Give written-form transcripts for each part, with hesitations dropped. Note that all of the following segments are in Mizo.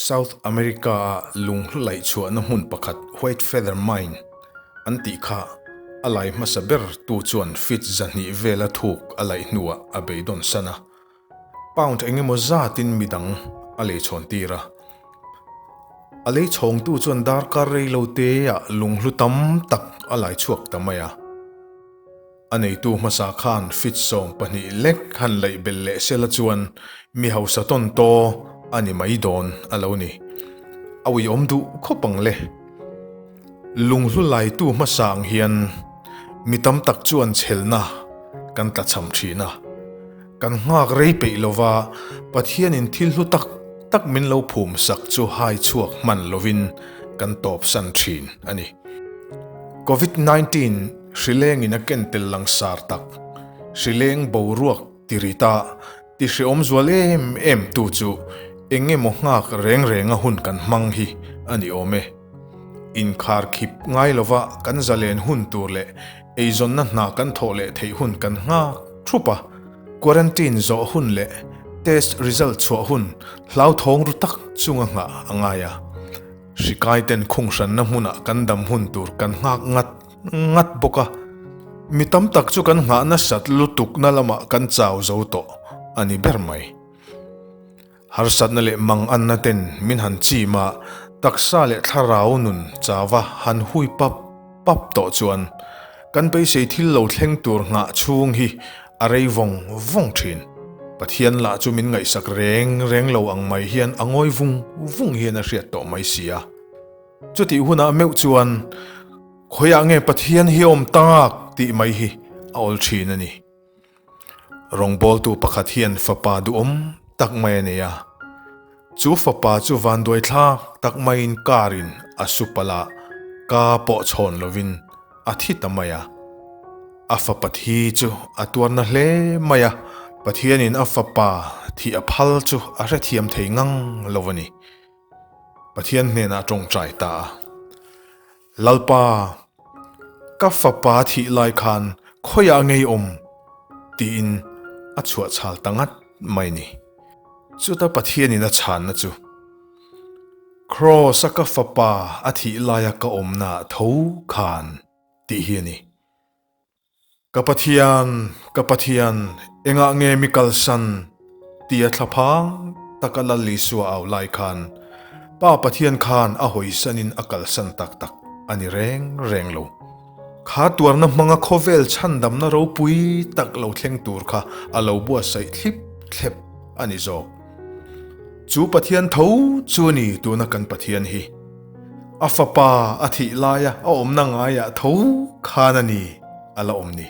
South America-a lunghlu laih chhuahna hmun pakhat White Feather Mine an tih kha a lai hmasa ber tu chuan feet 200 vela thuk a laih hnuah a beidawn san a, pound engemaw zatin midang a lei chhawn tir a. A lei chhawngtu chuan darkar rei lo teah lunghlu tam tak a lai chhuak ta mai a. A neitu hmasa khan feet 12 lek han laih belh leh sela chuan mi hausa tawn taw a ni mai dawn a lo ni. A uiawm duh khawp ang le. Lunghlu laitu hmasa ang hian mi tam tak chuan chhelna kan tlachham thin a. Kan nghak rei peih lova Pathianin thil hlu tak tak min lo phum sak chu hai chhuak hman lovin kan tawpsan thin a ni. Covid 19 hrilengin a ken tel langsar tak, hrileng boruak ti rita ti hreawm zual em em tu chu eng emaw nghak reng renga hun kan hmang hi a ni awm e. Inkhar khip ngai lova kan zalen hun tur leh eizawnna hna kan thawh leh theih hun kan nghak thup a, quarantine zawh hun leh test result chhuah hun hlauthawng ru tak chunga nghah a ngai a. Hri kaiten khung hranna hmunah kan dam hun tur kan nghak ngat ngat bawk a, mi tam tak chu kan nghah nasat lutukna lamah kan chau zo tawh a ni ber mai. Harsatna leh manganna ten min han chim a, taksa leh thlarau nun chauva han hui pap pap tawh chuan kan beisei thil lo thleng tur nghah chhung hi a rei vawng vawng thin. Pathian lah chu min ngaihsak reng reng lo ang mai hian a ngawi vung vung hian a hriat tawh mai si a. Chutih hunah meuh chuan khawiah nge Pathian hi awm tak tih mai hi a awl thin a ni. Rawngbawltu pakhat hian fapa duhawm tak mai a nei a. Chu fapa chu vanduai thlak tak maiin car in a su palh a, ka pawh chhawn lovin a thi ta mai a. A fapa thi chu a tuarna hle mai a, Pathianin a fapa thih a phal chu a hrethiam thei ngang lo a ni. Pathian hnenah a tawngtai ta a. Lalpa, ka fapa thih lai khan khawiah ngei awm? tiin a chhuah chhal ta ngat mai ni. Chuta Pathianin a chhanna chu, Kraws-a ka fapa a thih laia ka awmnaah tho khan tih hi a ni. Ka Pathian, ka Pathian, engah nge mi kalsan? tia thlaphang taka Lal Isua au lai khan Pa Pathian khan a hawisanin a kalsan tak tak a ni reng reng lo. Kha tuarna hmanga khawvel chhandamna ropui tak lo thleng tur kha a lo buatsaih thlip thlep a ni zawk. Chu Pathian tho chu a ni tuna kan Pathian hi. A fapa a thih laia a awmna ngaiah tho khan a ni a la awm ni.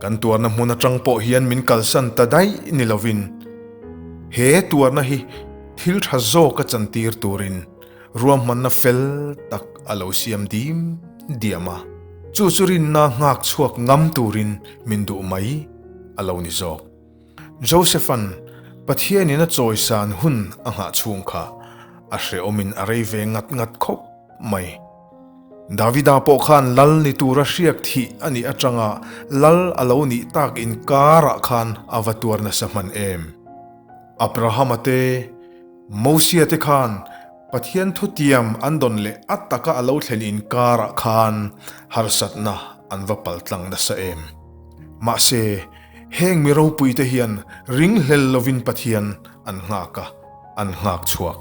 Kan tuarna hmun atang pawh hian min kalsan ta daih ni lovin he tuarna hi thil tha zawk a chantir turin ruahmanna fel tak a lo siam dim diam a, chu chu rinna nghak chhuak ngam turin min duh mai a lo ni zawk. Joseph-a'n Pathianin a chawisan hun a nghah chhung kha a hrehawmin a rei ve ngat ngat khawp mai. Davida pawh khan lal ni tura hriak thih a nih atanga lal a lo nih tak inkarah khan a va tuar nasa hman em. Abrahama te, Mosia te khan Pathian thutiam an dawn leh a taka a lo thlen inkarah khan harsatna an va paltlang nasa em. Mahse, Heng mi ropuite hian ringhlel lovin Pathian an nghak a, an nghak chhuak.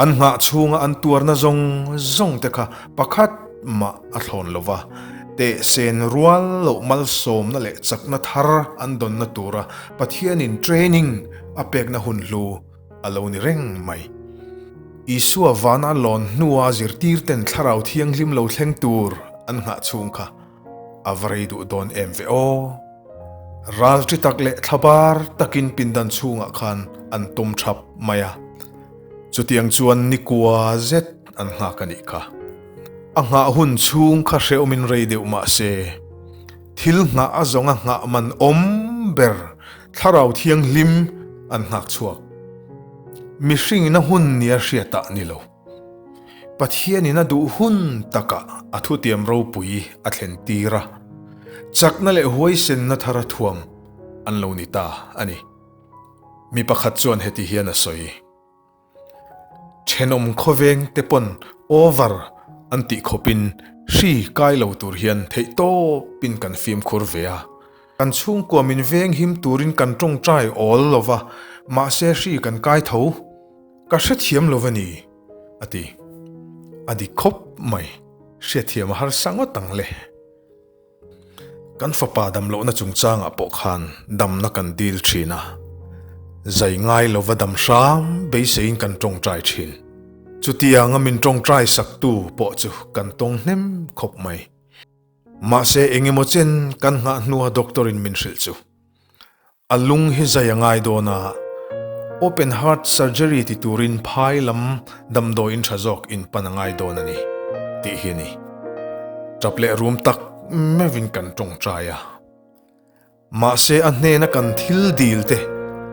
An nghah chhunga an tuarna zawng zawng te kha pakhat mah a thlawn lo va, tehsen rual loh malsawmna leh chakna thar an dawnna tura Pathianin training a pekna hun hlu a lo ni reng mai. Isua vana lawn hnua zirtirten Thlarau Thianghlim lo thleng tur an nghah chhung kha A va rei duh dawn em ve aw. Ral ṭi tak leh thlabar takin pindan chhungah khan an tum ṭhap mai a. Chutiang chuan nikua zet an nghak a nih kha. A nghah hun chhung kha hrehawmin rei deuh mah se, thil nghah a zawnga nghah man awm ber Thlarau Thianghlim an nghak chhuak. Mihringin a hun nia hriatah ni lo. Pathianin a duh hun takah a thutiam ropui a thlen tir a, chakna leh huaisenna thara thuam an lo ni ta a ni. Mi pakhat chuan heti hian a sawi. Thenawm khawveng te pawn over an tih khawpin hri kai lo tur hian theihtawpin kan fimkhur ve a. Kan chhungkua min veng him turin kan tawngtai awl lo va, mahse hri kan kai tho. Ka hrethiam lo va ni, a ti. A dik khawp mai, hriatthiam a harsa ngawt ang le. Kan fapa damlohna chungchangah pawh khan damna kan dil thin a, zai ngai lova dam hram beiseiin kan tawngtai thin. Chutianga min tawngtai saktu pawh chu kan tawng hnem khawp mai. Mahse engemaw chen kan nghah hnua doctor in min hrilh chu. A lung hi zai a ngai dawn a, open heart surgery ti turin phai lam damdawiin tha zawk in pan a ngai dawn a ni, tih hi a ni. Tap leh rum tak meuhin kan tawngtai a. Mahse a hnena kan thil dil te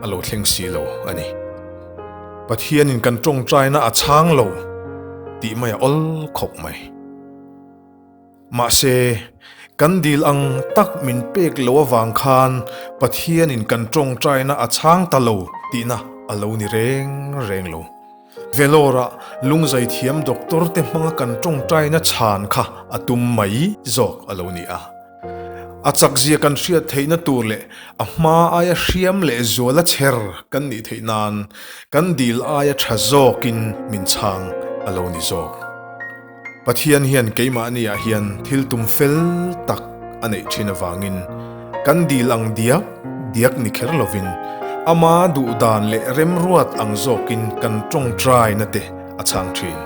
a lo thleng si lo a ni. Pathianin kan tawngtaina a chhang lo tih mai a awl khawp mai. Mahse, kan dil ang tak min pek lo avang khan Pathianin kan tawngtaina a chhang ta lo tihna a lo ni reng reng lo. Vellore-ah lungzaithiam doctor te hmanga kan tawngtaina chhan kha a tum mai zawk a lo ni a. A chakzia kan hriat theihna tur leh a hma aia hriam leh zuala chher kan nih theih nan kan dil aia tha zawkin min chhang a lo ni zawk. Pathian hian keimahniah hian thil tum fel tak a neih thin avangin kan dil ang diak diak ni kher lovin ama duh dan leh remruat ang zawkin kan tawngtaina te a chhang thin.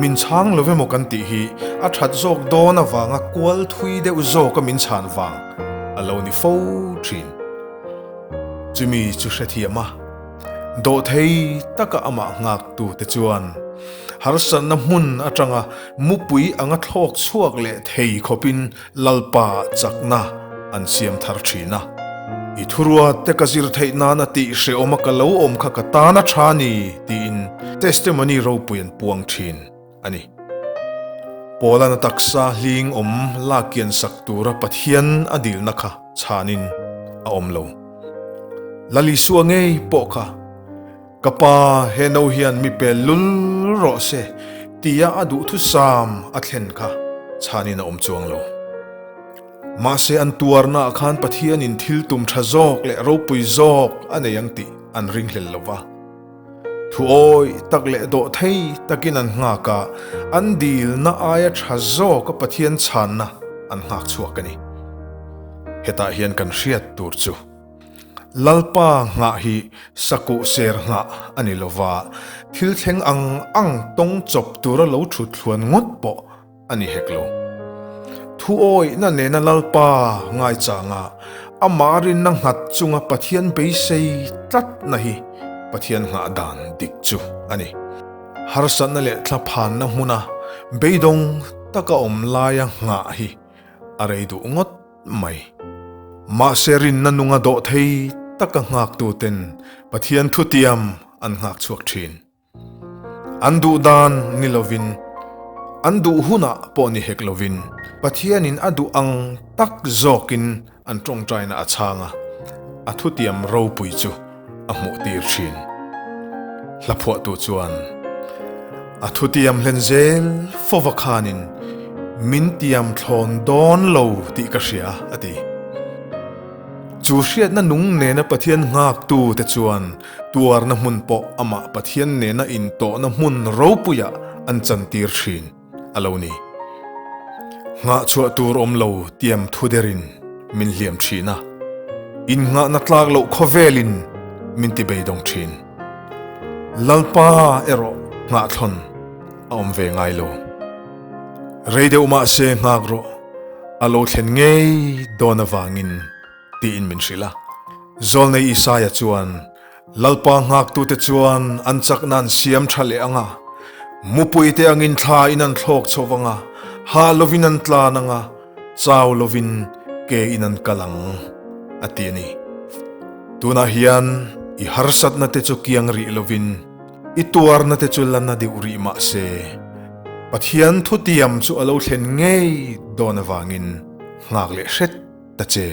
Min chhang lo emaw kan tih hi a that zawk dawn avanga kual thui deuh zawka min chhan vang a lo ni fo thin. Chumi chu hrethiam a. Dawhthei taka amah nghaktute chuan harsatna hmun atanga mupui anga thlawk chhuak leh thei khawpin Lalpa chakna an siam thar thin a. I thuruat te ka zir theih nana tih hrehawma ka lo awm kha ka tan a tha ni tiin testimony ropui an puang thin a ni. Paula'n a taksa hling awm lak kian sak tura Pathian a dilna kha chhanin a awm lo. Lal Isua ngei pawh kha, Ka pa, he no hian mi pel lul rawh se, tia a duhthusam a thlen kha chhanin a awm chuang lo. Mahse an tuarnaah khan Pathianin thil tum tha zawk leh ropui zawk a nei ang tih an ringhlel lo va. Thu awih tak leh dawh thei takin an nghak a, an dilna aia tha zawka Pathian chhanna an nghak chhuak a ni. Hetah hian kan hriat tur chu Lalpa nghah hi sakuh ser nghah a ni lova, thil thleng ang ang tawng chawp tura lo thut thluan ngawt pawh a ni hek lo. Thu awihna nena Lalpa ngaichanga amah rinna nghat chunga Pathian beisei tlatna hi Pathian nghah dan dik chu a ni. Harsatna leh thlaphanna hmuna beidawng taka awm laia nghah hi a rei duh ngawt mai. Mahse rinna nunga dawh thei taka nghaktuten Pathian thutiam an nghak chhuak thin. An duh dan ni lovin, an duh hunah pawh ni hek lovin, Pathianin a duh ang tak zawkin an tawngtaina a chhang a, a thutiam ropui chu a hmuhtir thin. Hlaphuahtu chuan, A thutiam hlen zel fova khanin min tiam thlawn dawn lo tih ka hria, a ti. Chu hriatna nung nena Pathian nghaktute chuan Tuarna hmun pawh amah Pathian nena intawhna hmun ropuiah an chantir thin a lo ni. Nghahchhuah tur awm lo tiam thu derin min hliam thin a, innghahna tlak loh khawvelin min ti beidawng thin. Lalpa erawh nghahthlawn a awm ve ngai lo. Rei deuh mahse nghak rawh, a lo thlen ngei dawn avangin tiin min hrilh a. Zawlnei Isaia chuan, Lalpa nghaktute chuan an chakna an siam tha leh ang a, mupuite angin thla in an thlawk chho vang a, hah lovin an tlan ang a, chau lovin ke in an kal ang, a ti a ni. Tunah hian i harsatna te chu kiang rih lovin, i tuarna te chu la na deuh rih mah se, Pathian thutiam chu a lo thlen ngei dawn avangin nghak leh hret ta che.